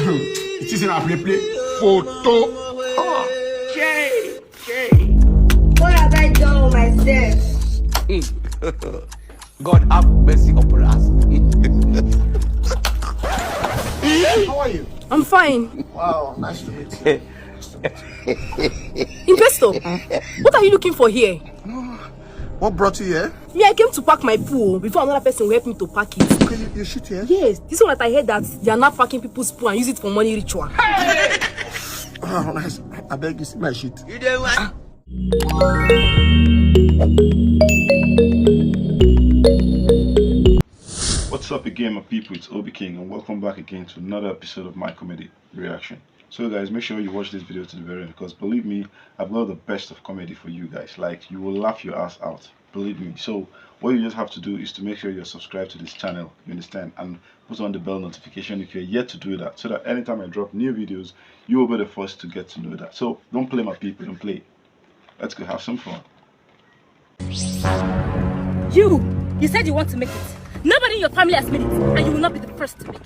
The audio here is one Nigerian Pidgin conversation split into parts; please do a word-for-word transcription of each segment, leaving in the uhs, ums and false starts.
It isn't a play play. Photo. Jay, Jay. What have I done with myself? God have mercy upon us. How are you? I'm fine. Wow, nice to meet you. Investor, what are you looking for here? What brought you here? Me, I came to pack my poo before another person will help me to pack it. Okay, you, you shit here? Yes, this one that I heard that they are not packing people's poo and use it for money ritual. Oh, nice. I beg you, see my shit. You dey want? What's up again, my people? It's Obi King, and welcome back again to another episode of my comedy reaction. So, guys, make sure you watch this video to the very end because believe me, I've got the best of comedy for you guys. Like, you will laugh your ass out. Believe me. So, what you just have to do is to make sure you're subscribed to this channel, you understand, and put on the bell notification if you're yet to do that, so that anytime I drop new videos, you will be the first to get to know that. So, don't play, my people, don't play. Let's go have some fun. You, you said you want to make it. Nobody in your family has made it, and you will not be the first to make it.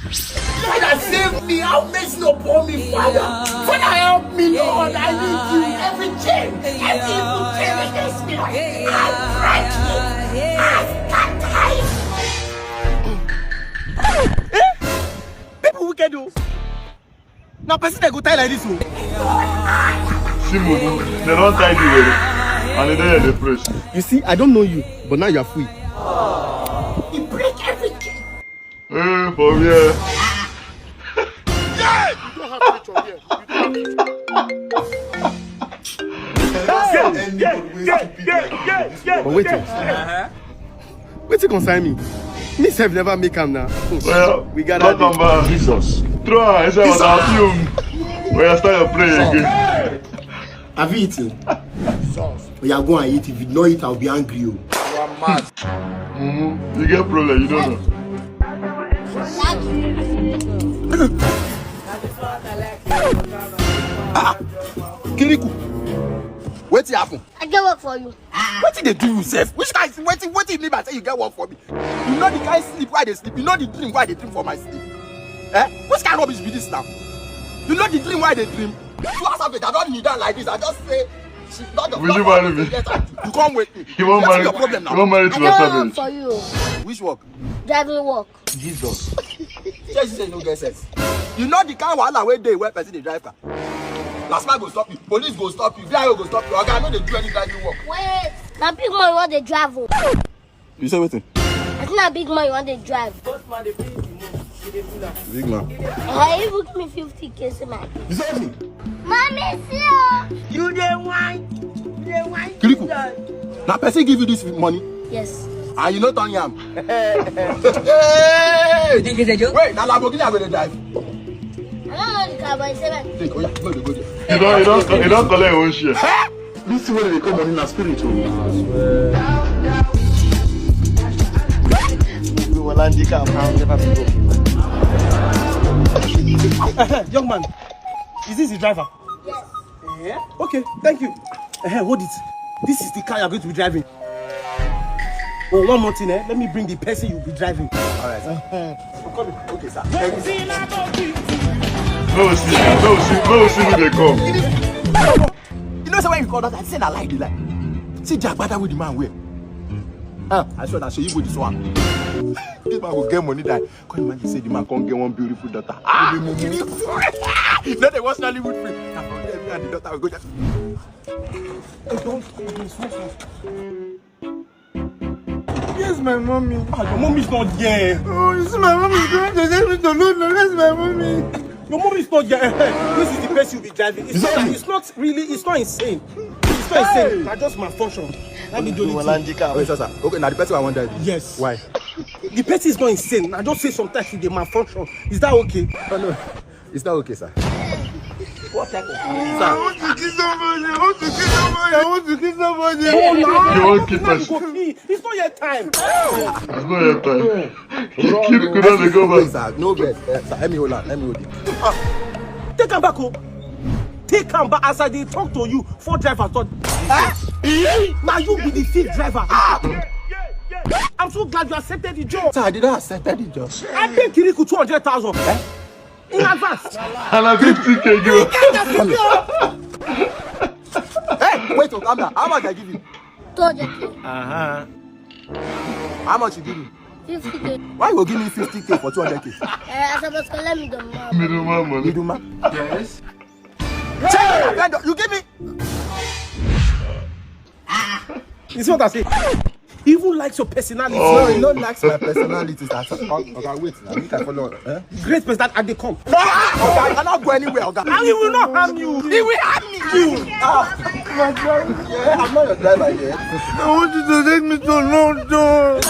Father, save me. Have mercy upon me, Father. Father, help me, Lord. I need you. Every chain, every evil chain against me, I break it. I scatter it. People wicked o. Na person dem go tie like this o. See mumu, they don't tie you well, and they don't dey press. You see, I don't know you, but now you are free. He break everything. Eh, for where? You don't have picture here. You don't have picture. But wait, wait. Wetin concern me? Me sef never make am na. Well, We gather welcome dey. Back. Jesus. Throw her inside water, fume. We are start your prayer again. Have you eaten? Oh, yeah, go and eat. If you no eat, I'll be angry. Oh. Mumu, you get problem, you don't know. Kiriku, wetin happen? I get work for you. Wetin dey do you sef? Which kind wetin wetin you mean by say you get work for me? You know the kind sleep wey I dey sleep. You know the dream wey I dey dream for my sleep. Eh? Which kind rubbish be this now? You know the dream wey I dey dream. You ask me, I don kneel down like this. I just say, she don just Will you marry me? You come wake me. You won't Wetin marry. Your problem You now? won't marry I to get work yourself. For you. Which work? Driving work. Jesus. Jesus say you no get sense. You know the kind wahala wey dey where person dey drive car. Last man go stop you. Police go stop you. V I O go stop you. Oga, I no dey do any driving work. Wait. Na big man you wan dey drive o. You say wetin? I think na big man you wan dey drive. Big man. Uh, he book me fifty K, say man. You say wetin? Mommy, see o. You dey wine. You dey wine. Kiriku. Na person give you this money Yes. and you no turn yam. You think it's a joke? Wait, na Lamborghini I go dey drive. I don't know the car, but he say man. Take, oya, no dey go there. You don't, you don't, you don't collect your own share. This thing wey dey call money na spirit o. Young man, is this the driver? Yes. Eh? Okay, thank you. Eh, hold it. This is the car you're going to be driving. Oh, one more thing, eh? Let me bring the person you'll be driving. All right, sir. I'm coming. Okay, sir. No see, no see, no see who dey come. You know, so when you call that, I say na lie, dey lie. See the agbada with the man wear. Ah, I swear that show you go this one. This man go get money die. Come imagine say the man come get one beautiful daughter. Ah, no dey watch Nollywood film. Na from there, me and the daughter we go just. Yes, my mommy. Ah, your mommy is not here. Oh, you see, my mommy is going to take me to London. That's my mommy. Your mommy is not here. Eh, eh. This is the place you'll be driving. It's not, it's not really, it's not insane. It's not insane. Na just malfunction. Let me do it. Wait, sir, sir. Okay, now the person I want drive. Yes. Why? The person is not insane. I just say sometimes you dey malfunction. Is that okay? No, no. It's not okay, sir. What type of I want to kill somebody. I want to kill somebody. I want to kill somebody. Oh, no. You won't kill person. It's not your time. It's not your time. Kill, kill, could not go Wait, back. Sir. No, vex. Eh, sir, let me hold on. Let me hold it. Take am back o. Take am back as I dey talk to you. Four drivers don. Eh? Na you be the fifth driver. Ah! I'm So glad you accepted the job. Sir, I didn't accept the job. I paid Kiriku two hundred thousand in advance. And I did fifty K. Hey, wait, oh, calm down. How much I give you? two hundred K. Uh-huh. How much you give me? fifty K. Why you go give me fifty K for two hundred K? Eh, I suppose collect me the money. Middleman money. Middleman? Yes. Check, you give me. You see what I say? He even likes your personality. Oh. No, he don't likes my personality. That's all. Okay, wait now. Make I follow. Eh? Great person, I dey come. No, okay, I cannot go anywhere, okay? And he will not harm you. He will harm you. Ah, my God. Yeah, I'm not your driver here. I want you to take me to London.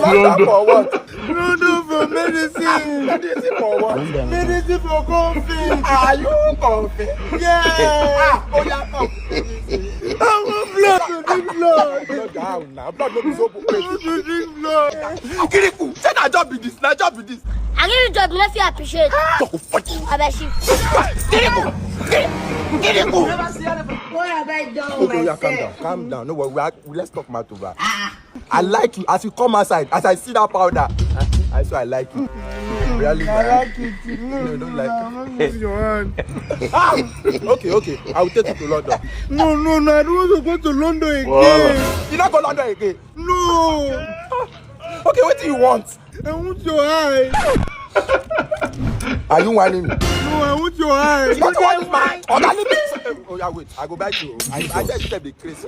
London for what? London for medicine. Medicine for what? Medicine for coffee. Are you coffee? Yeah. Ah, oh yeah, come. I want blood to drink blood. Blood down now. Blood no be so good. I want to drink blood. Kiriku, say na job be this. Na job be this. I give you job, you no fit appreciate. Talk for you. I bet you. Kiriku, Kiriku. Boy, I bet down. Okay, yeah, calm down, calm down. No worry, we are, let's talk matter. Ah. I like you as you come outside, as I see that powder. I, I swear I like you. Really, I like it. No, no, don't like it. Your hand. Ah, okay, okay. I will take you to London. No, no, no. I don't want to go to London again. Wow. You not go London again? No. Okay, what do you want? I want your eye. Are you whining me? No, I want your eye. You want to want my? Oh, yeah, wait. I go back to you. I, I said you said Chris.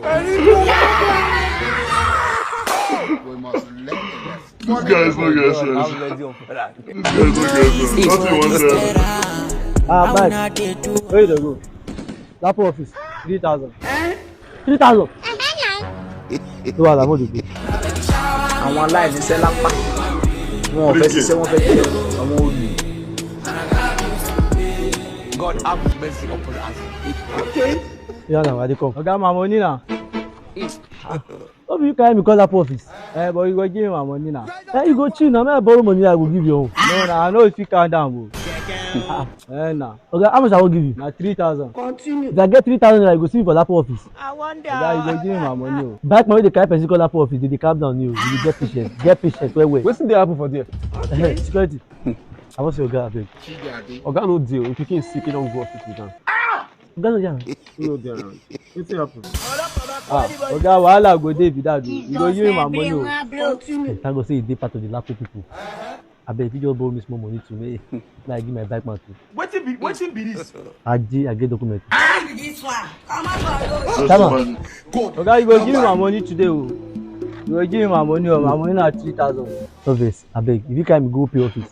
This guy is not getting sense. This guy is not getting sense. Nothing wants sense. Ah, bad. Where you go? Lapo office, three thousand. Three thousand. Tó wà lábọ̀ dìde. Àwọn aláìníṣẹ́ lápá. Wọn ò fẹ́ ṣiṣẹ́, wọ́n fẹ́ jẹ àwọn olè. God have mercy upon us. Okay. Yeah, now I dey come. Oga, my money now. No be you carry me call that office. Eh, but you go give me my money now. Eh, you go chill now. Make I borrow money, I go give you. No, no, I know if you calm down, bro. Ah, eh, now. Okay, how much I will give you? Na three thousand. Continue. If I get three thousand, you go see me for that office. I wonder. Oga, you go give me my money. Oh. Back money, the kind person call that office, they, they calm down you. You get patient. Get patient, wait, wait. What's the happen for there? Eh, security. I want your guy, abeg. Oga no deal. If you can't sick, you don't go office with them. Oga no dey around. No dey around. Wetin happen? Ah, oga, wahala go dey be that o. You go give me my money o. Thank God say you dey part of the Lapo people. Abeg, if you just borrow me small money too, make I give my bike man too. Wetin be wetin be this? Aji, I get document. This one. Come on. Oga, you go give me my money today o. You go give me my money o. My money na three thousand. No vex, abeg, if you carry me go pay office.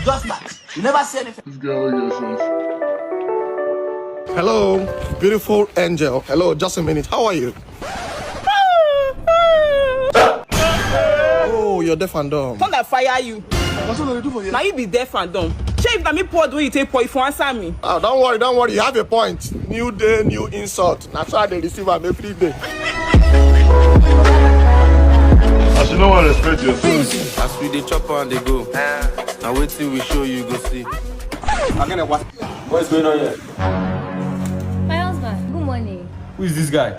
Just that. You never say anything. This guy no get sense. Hello, beautiful angel. Hello, just a minute. How are you? Oh, you're deaf and dumb. Thunder fire you. What's all you do for you? Now you be deaf and dumb. Shey if na me pour the way you take pour, if you answer me. Ah, don't worry, don't worry. You have a point. New day, new insult. Na so I dey receive am every day. As you no wan respect yourself. As we dey chop and dey go, na wetin we show you go see. What is going on here? My husband, good morning. Who is this guy?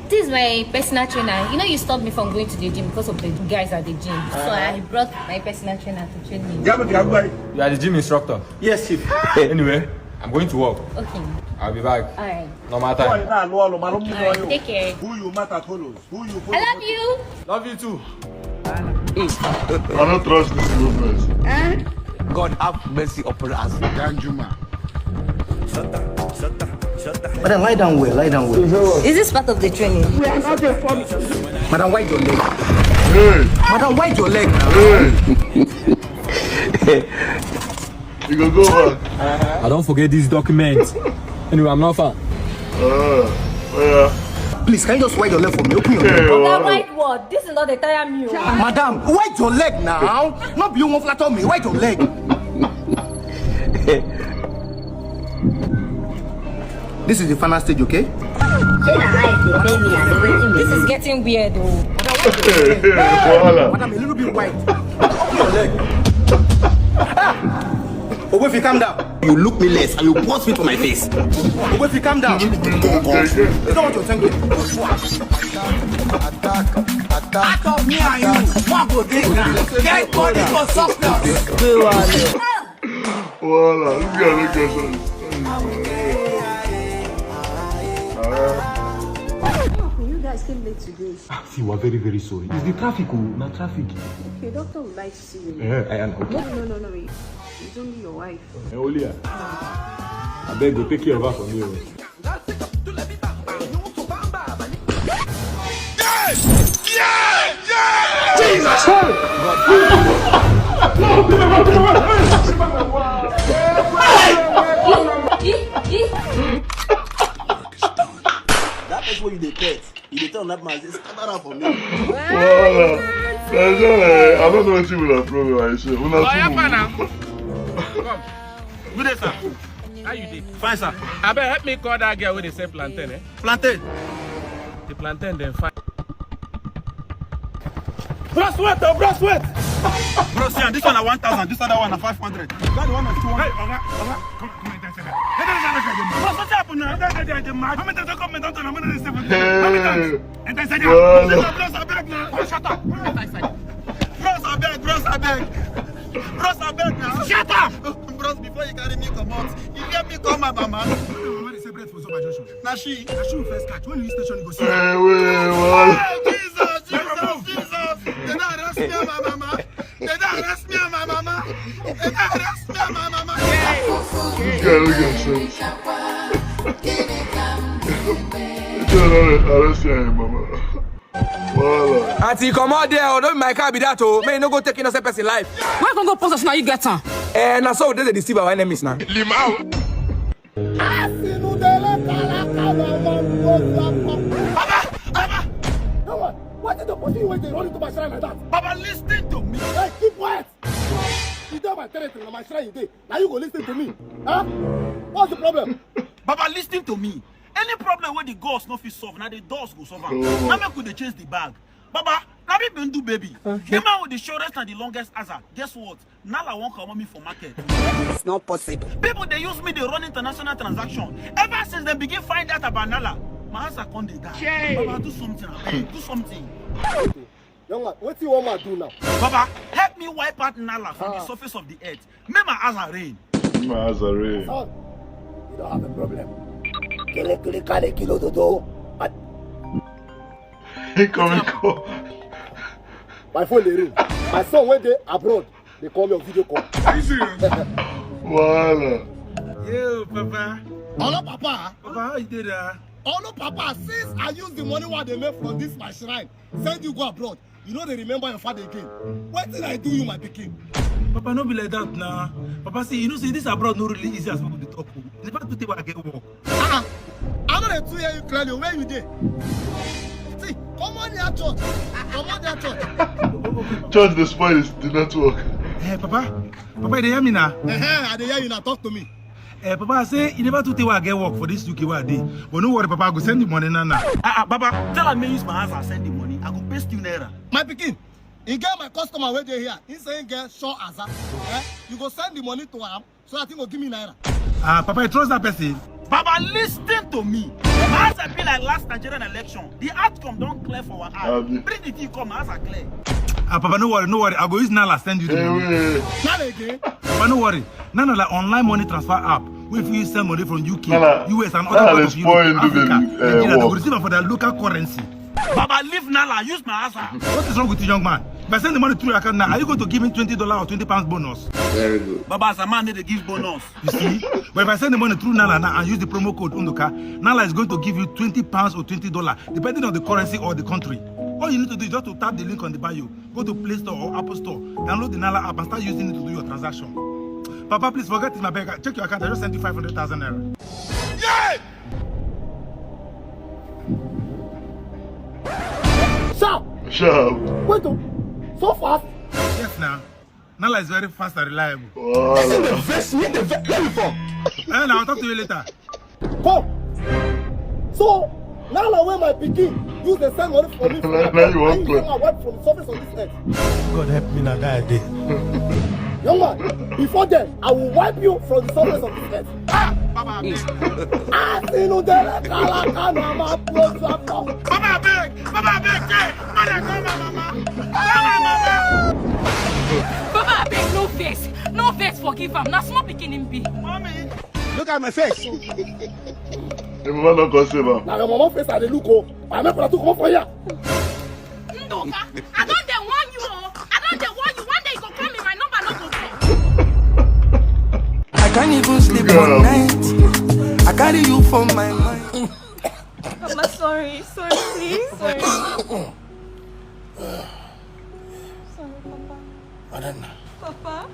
This is my personal trainer. You know you stopped me from going to the gym because of the guys at the gym. So I brought my personal trainer to train me. You are the gym instructor? Yes, chief. Anyway, I'm going to work. Okay. I'll be back. All right. Normal time. All right, take care. Who you matter follows? Who you follow? I love you. Love you too. I don't trust this movement. Eh? God have mercy upon us. Danjuma. Madam, lie down well, lie down well. Is this part of the training? We are not a form. Madam, why your leg? Hey. Madam, why your leg? Hey. You go go back. I don't forget this document. Anyway, I'm not far. Uh, yeah. Please, can you just wipe your leg for me? Open your leg. Oga, wipe what? This is not the tire meal. Madam, wipe your leg now. Not be you won't flatter me. Wipe your leg. This is the final stage, okay? This is getting weird, oh. Madam, a little bit wide. Open your leg. Ah! Ogo, if you calm down. You look me less and you pour spit for my face. Ogo, if you calm down. You don't want to thank me. Attack, attack. Out of me and you, one go dey ground. Dead body go surplus. Voila, this guy no get sense. How come you guys came late today? Ah, see, we're very, very sorry. It's the traffic, oh, na traffic. Okay, doctor would like to see you. Yeah, I am. No, no, no, no, no. It's only your wife. Eh, Olia. I beg, go take care of her for me, oh. That person wey you dey pet, you dey tell that man say scatter am for me. Voila. That's all, eh, I don't know what you will have problem, I swear. Una Oya, too fana. Come. Good day, sir. How you dey? Fine, sir. Abeg, help me call that girl wey dey sell plantain, eh? Plantain. The plantain dem fine. Bros, wait, oh, bros, wait. Bros, yeah, this one na one thousand, this other one na five hundred. That one na two hundred. Hey, oga, oga, come, come, enter inside. Enter inside, enter inside. Bros, wetin happen now? Enter inside, enter inside. How many times I come, don't tell me, how many times? How many times? Enter inside there. Bros, abeg na. Shut up. Enter inside. Bros, abeg, bros, abeg. Bros, abeg na. Shut up. Bros, before you carry me comot, you get me call my mama. Mama dey sell bread for Zoba Junction. Na she. Na she we first catch. When you reach station, you go see her. Eh, wait, what? Hey, Jesus, Jesus, Jesus. They don arrest me and my mama. They don arrest me and my mama. They don arrest me and my mama. This guy no get sense. They don arrest you and your mama. Voila. Auntie, comot there, oh, no be my car be that, oh. May you no go take innocent person life. Why you come go post as now you get am? Eh, na so they dey deceive our enemies now. Limau. Asinudele kalakala lambo sapa. Baba, Baba. No one. What is the person wey dey run into my shrine like that? Baba, listen to me. Hey, keep quiet. You dey my territory, na my shrine you dey. Now you go listen to me. Huh? What's the problem? Baba, listen to me. Any problem wey the gods no fit solve, na the doors go solve am. Oh. Now make we dey chase the bag. Baba, na me be Ndu baby. Okay. The man with the shortest and the longest aza. Guess what? Nala wan comot me for market. It's not possible. People dey use me dey run international transaction. Ever since dem begin find out about Nala, my aza come dey die. Baba, do something, abeg, do something. Young man, wetin you wan ma do now? Baba, help me wipe out Nala from the surface of the earth. Make my aza rain. My aza rain. Son, you don't have a problem. Kele kele kale kilo dodo. He coming call. My phone dey ring. My son wey dey abroad dey call me on video call. Are you serious? Voila. Yo, Papa. Olo Papa. Papa, how you dey there? Olo Papa, since I use the money wey I dey make from this my shrine, send you go abroad, you no dey remember your father again. Wetin I do you, my pikin? Papa, no be like that na. Papa, see, you know say this abroad no really easy as people dey talk o. The fact wey I get work. Ah, I no dey too hear you clearly. Where you dey? See, comot there church. Comot there church. Church dey spoil the network. Eh, Papa, Papa, you dey hear me na? Eh, I dey hear you na. Talk to me. Eh, Papa, I say, you never too tey wey I get work for this U K wey I dey. But no worry, Papa, I go send the money now now. Ah, ah, Baba, tell am make use my hands and send the money. I go pay still naira. My pikin, e get my customer wey dey here. He say he get sure aza. Eh? You go send the money to am so that he go give me naira. Ah, Papa, you trust that person? Baba, listen to me. My aza be like last Nigerian election. The outcome don clear for our eye. Bring the thing come, my aza clear. Ah, Papa, no worry, no worry. I go use Nala send you the money. Nala again? Papa, no worry. Nala na online money transfer app. Wey fit use send money from U K, U S, and other parts of Europe, Africa, Nigeria. Dem go receive am for their local currency. Baba, leave Nala, use my aza. What is wrong with you, young man? If I send the money through your account now, are you going to give me twenty dollars or twenty pounds bonus? Very good. Baba, as a man, no dey give bonus. You see? But if I send the money through Nala now and use the promo code Unduka, Nala is going to give you twenty pounds or twenty dollars, depending on the currency or the country. All you need to do is just to tap the link on the bio, go to Play Store or Apple Store, download the Nala app and start using it to do your transaction. Papa, please forget it, my beg. Check your account. I just sent you five hundred thousand naira. Sharp! Sharp! Wait, oh, so fast? Yes, now. Nala is very fast and reliable. Wow. Person dey vex me, dey vex me for. Eh, now I'll talk to you later. Come. So, Nala wey my pikin use dey send money for me for my wife from the surface of this earth. God help me na, guy dey. Young man, before then, I will wipe you from the surface of this earth. Ah! Baba, abeg. As you know, the kalaka na my blood. Baba, abeg. Baba, abeg. Hey, no dey call my mama. Call my mama. Baba, abeg, no vex. No vex, forgive am. Na small pikin him be. Mommy. Look at my face. The mama no come save am. Na your mama face I dey look o. I make una to comot for here. Ndoka, I don dey warn you o. I don dey warn you. One day you go call me, my number no go go. I can't even sleep one night. I carry you for my mind. Papa, sorry, sorry, please, sorry. Sorry, Papa. Adanna, Papa?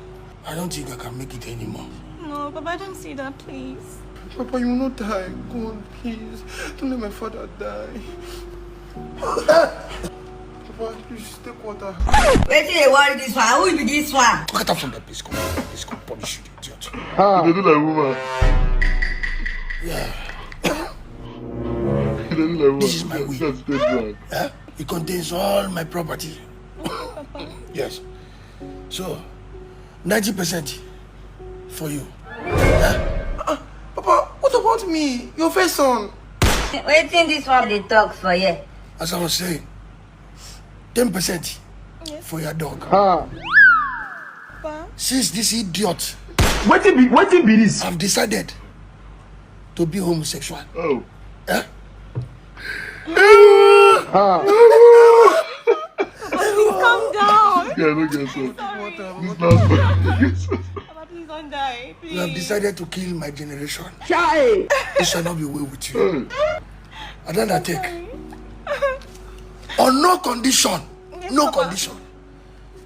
I don't think I can make it anymore. No, Papa, don't say that, please. Papa, you will not die. God, please. Don't let my father die. Papa, you should take water. Wetin dey worry this one? Who be this one? Get up from that place. Come, please come punish you, idiot. You dey do like woman. Yeah. You dey do like woman. This is my will. That's the one. Eh? It contains all my property. Yes. So, ninety percent for you. Eh? Ah, Papa, what about me? Your first son? Wetin this one dey talk for here? As I was saying, ten percent for your dog. Papa. Since this idiot Wetin be wetin be this? Have decided to be homosexual. Oh. Eh? Papa, please calm down. Yeah, no get so. Sorry. This last one. Papa, please don't die, please. You have decided to kill my generation. Chai! It shall not be well with you. Hey. I don't take. Sorry. On no condition. Yes, no Papa. Condition.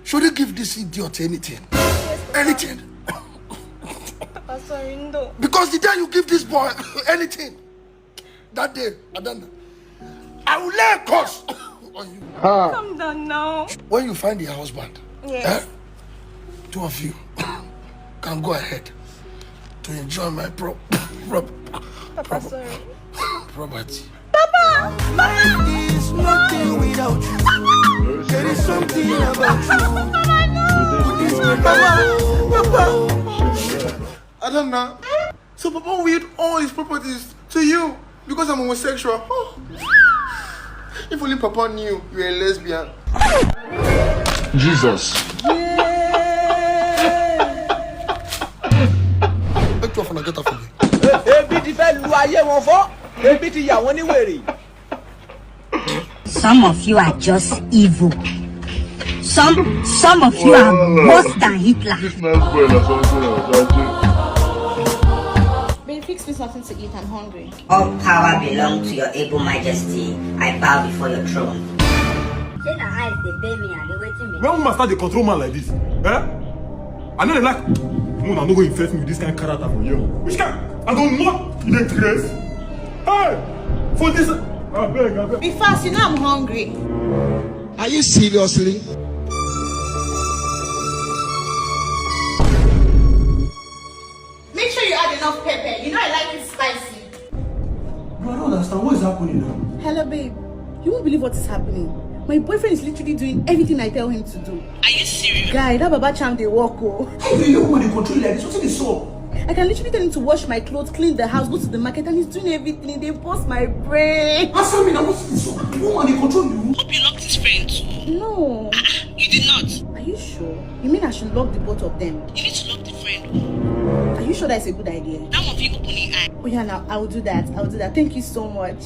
Should you give this idiot anything? Yes, Papa. Anything? Papa, sorry, no. Because the day you give this boy anything, that day, I don't know. I will lay a curse on you. Calm down now. When you find your husband, yes, eh, two of you can go ahead to enjoy my pro-, pro-, Papa, pro-, sorry. Property. Papa! Life is nothing without you. There is something about you. Papa! Papa! Adanna, so Papa willed all his properties to you because I'm homosexual. If only Papa knew you were a lesbian. Jesus. Make two of una get up for me. Ebi ti fẹ́ lu ayé wọn fọ́. Ebi ti yà wọ́n ní wèrè. Some of you are just evil. Some some of you are worse than Hitler. This nice boy na something else. Babe, fix me something to eat. I'm hungry. All power belong to your able majesty. I bow before your throne. Say na eyes dey pay me and dey waiting me. When woman start dey control man like this, eh? I no dey like. Una no go infest me with this kind character for here. Which kind? I go mop. You dey craze? Hey! For this, abeg, abeg. Be fast, you know I'm hungry. Are you seriously? Make sure you add enough pepper. You know I like it spicy. Bro, I don't understand. What is happening now? Hello, babe. You won't believe what is happening. My boyfriend is literally doing everything I tell him to do. Are you serious? Guy, that Baba Charm dey work, oh. Hey, you woman dey control you like this. Wetin dey sup? I can literally tell him to wash my clothes, clean the house, go to the market, and he's doing everything. Dey burst my brain. Answer me now. Wetin dey sup? You woman dey control you. Hope you locked his friend too. No. Ah, ah, you did not. Are you sure? You mean I should lock the both of them? You need to lock the friend. Are you sure that's a good idea? That one fit open him eye. Oh yeah, now I'll do that. I'll do that. Thank you so much.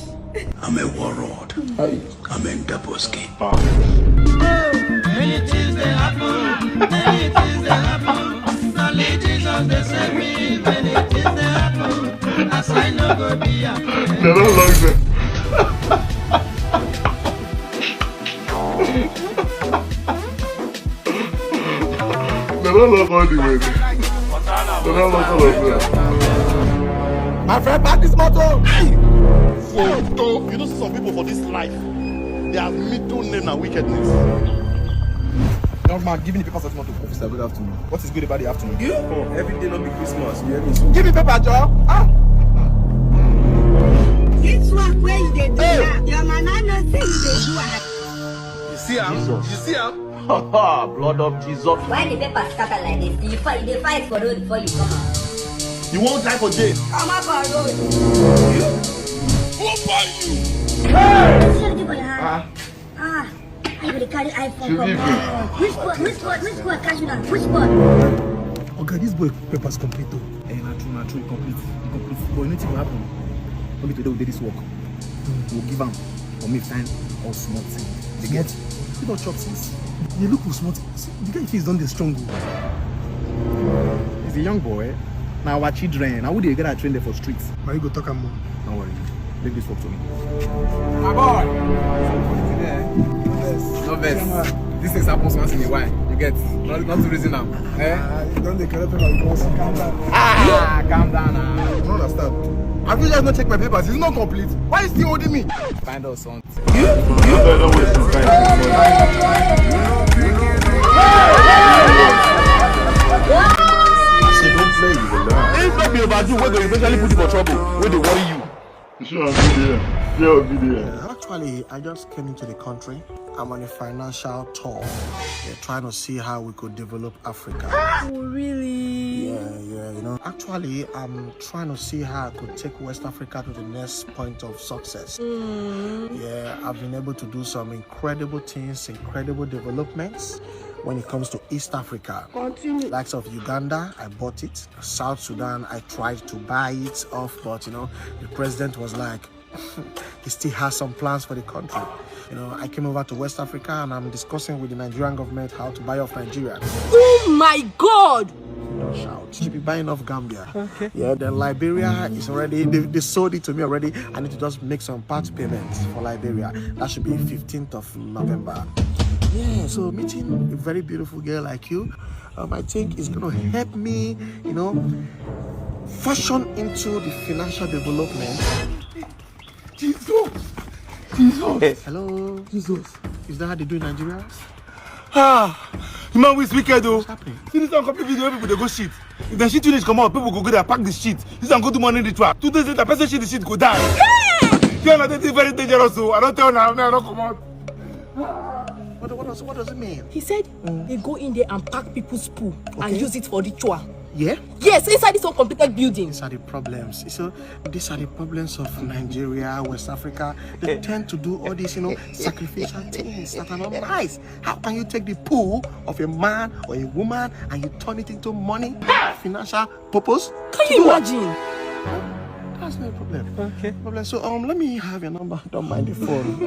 I'm a warlord. Hey. I'm a Ndaboski. Many things dey happen. Many things dey happen. Only Jesus dey save me. Many things dey happen. As I no go be afraid. They don't like that. They don't lock all the way. They don't lock all of them. My friend, park this motor. Hey! Photo. You know, some people for this life, their middle name na wickedness. Young man, give me the papers of motor. Officer, good afternoon. What is good about the afternoon? You? Oh, every day no be Christmas. You hear me? So give me paper, Joe. Ah! This work where you dey do now, your mama no say you dey do am. You see am? Jesus. You see am? Blood of Jesus. Why the paper scatter like this? You fight, you dey fight for road before you come out. You won't die for jail. Come up on road. Who buy you? Hey! What you do for your hand? Ah, I go dey carry iPhone Should come we out. Which boy, which boy, which boy catch you now? Which boy? Oga, this boy peppers complete though. Eh, na true, na true, e complete, e complete. But you know wetin go happen? No be today we dey this work. We go give am for me find all small thing. Dey get? You don chop since? You look for small thing. See, the guy face don dey strong o. He's a young boy. Na our children. Na we dey get our train dem for street. Ma you go talk am more. No worry. Leave this work to me. My boy! No vex. This thing happens once in a while. You get? Not, not to reason am. Eh? Ah, you don dey collect paper because calm down. Ah, calm down now. I don't understand. Have you guys not checked my papers? It's not complete. Why is still holding me? Find out something. Don't waste some time. I say don't play with the law. If not be overdo, wey go eventually put you for trouble, wey dey worry you. You sure I'm good here? Yeah, I'm good here. Actually, I just came into the country. I'm on a financial tour. We're trying to see how we could develop Africa. Oh, really? Yeah, yeah, you know. Actually, I'm trying to see how I could take West Africa to the next point of success. Yeah, I've been able to do some incredible things, incredible developments when it comes to East Africa. Continue. Likes of Uganda, I bought it. South Sudan, I tried to buy it off, but you know, the president was like, he still has some plans for the country. You know, I came over to West Africa and I'm discussing with the Nigerian government how to buy off Nigeria. Oh my God! Don't shout. Should be buying off Gambia. Okay. Yeah, then Liberia is already, they, they sold it to me already. I need to just make some part payments for Liberia. That should be fifteenth of November. Yeah, so meeting a very beautiful girl like you, um, I think is going to help me, you know, fashion into the financial development. Jesus! Jesus! Hello? Jesus! Is that how they do in Nigeria? Ah! The man is wicked though. What's happening? See this one complete video where people dey go shit. If dem shit finish comot, people go go there pack the shit. This one go do morning ritual. Two days later, person shit the shit go die. Yeah, na dey very dangerous o. I don tell una, me I no comot. What, what, does, what does it mean? He said they go in there and pack people's poo and Okay. use it for ritual. Yeah? Yes, inside this uncompleted building. These are the problems. So these are the problems of Nigeria, West Africa. They tend to do all these, you know, sacrificial things that are not nice. How can you take the poo of a man or a woman and you turn it into money, financial purpose? Can To you do what? Imagine? That's no problem. Okay. Problem. So um, let me have your number. Don't mind the phone.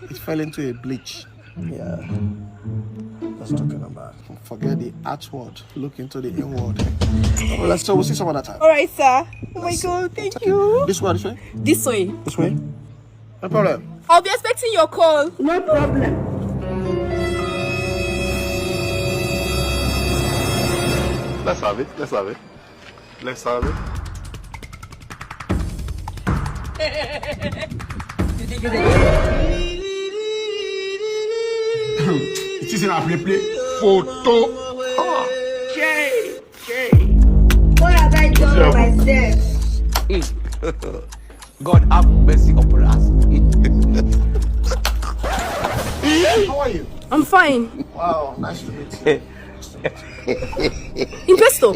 It fell into a bleach. Yeah. Let's talk your number. Forget the outward. Look into the inward. Well, let's so we'll see some other time. All right, sir. Oh my God, thank you. This way, this way. This way. This way. No problem. I'll be expecting your call. No problem. Let's have it. Let's have it. Let's have it. It is in a play play. Photo. Jay, Jay. What have I done for happened? myself? God have mercy upon us. How are you? I'm fine. Wow, nice to meet you. Investor,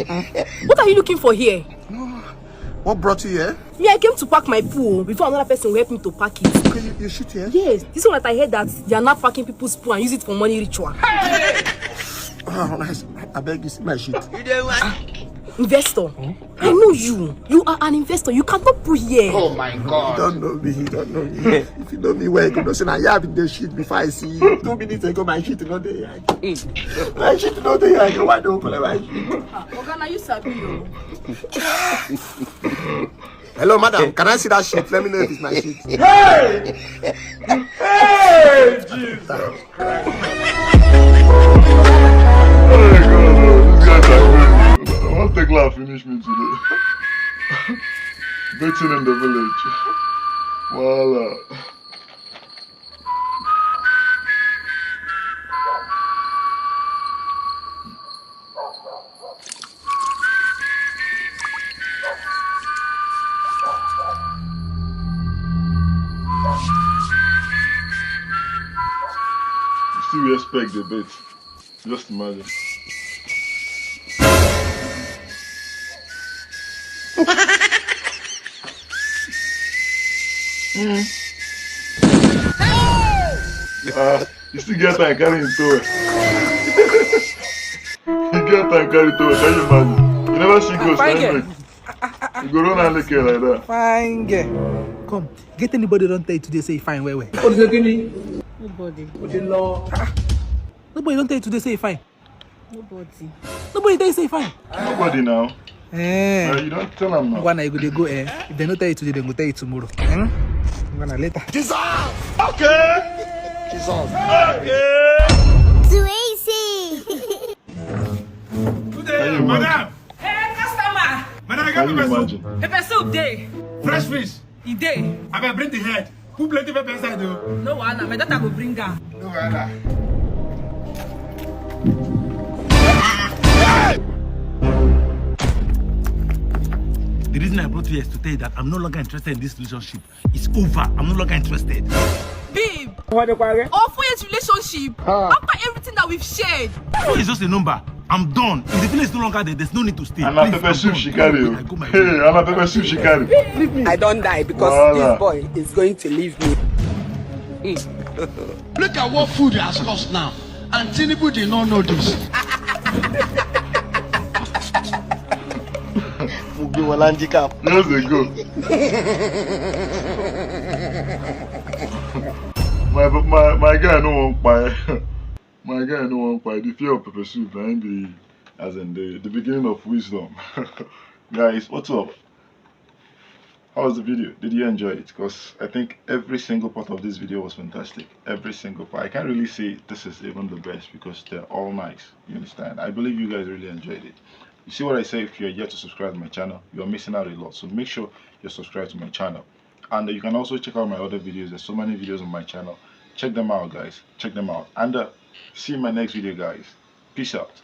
what are you looking for here? What brought you here? Me, I came to pack my poo before another person will help me to pack it. Okay, you, you shit here? Yes, this one that I heard that they are not packing people's poo and use it for money ritual. Oh, nice. I beg you, see my shit. Investor, I know you. You are an investor. You cannot put here. Oh my God. You don't know me. You don't know me. If you know me well, you know say na here I been dey shit before I see you. Two minutes ago, my shit no dey here. My shit no dey here. Why don't play my shit? Oga, na you sabi o. Hello, madam. Can I see that shit? Let me know if it's my shit. Hey! Hey! Jesus! Hey, God, no, these guys are crazy. I want take laugh finish me today. Betting in the village. Voila. Still respect the bet. Just imagine. Mm. Ah, you still get time carry him toe. You get time carry toe. Can you imagine? You never see ghost. Fine girl. You go run and lick her like that. Fine girl. Come, get anybody don tell you today say you fine well well? Nobody. Nobody don tell you today say you fine? Nobody. Nobody tell you say you fine? Nobody now. Eh. Uh, you don't tell them now. Ngwana, you go dey go, eh? If they no tell you today, they go tell you tomorrow. Eh? Ngwana, later. Jesus! Okay! Jesus! Okay! Too easy! Today, madam! Hey, customer! Madam, I got pepper soup. Pepper soup dey. Fresh fish. E dey. Abeg, bring the head. Put plenty pepper inside o. No wahala, my daughter go bring am. No wahala. The reason I brought you here is to tell you that I'm no longer interested in this relationship. It's over. I'm no longer interested. Babe, what the quarry? Our four years relationship. Ah. After everything that we've shared. Four is just a number. I'm done. If the feeling is no longer there, there's no need to stay. And na pepper soup she carry o. Hey, and na pepper soup she carry. Leave me. I don't die because this boy is going to leave me. Look at what food has cost now. And Tinubu did not know this. Mugbe wala handicap. Years ago. My, my, my guy no wan kpai. My guy no wan kpai. The fear of pepper soup na him be, as in the, the beginning of wisdom. Guys, what's up? How was the video? Did you enjoy it? Because I think every single part of this video was fantastic. Every single part. I can't really say this is even the best because they're all nice. You understand? I believe you guys really enjoyed it. You see what I say? If you're yet to subscribe to my channel, you're missing out a lot. So make sure you're subscribed to my channel. And you can also check out my other videos. There's so many videos on my channel. Check them out, guys. Check them out. And uh, see you in my next video, guys. Peace out.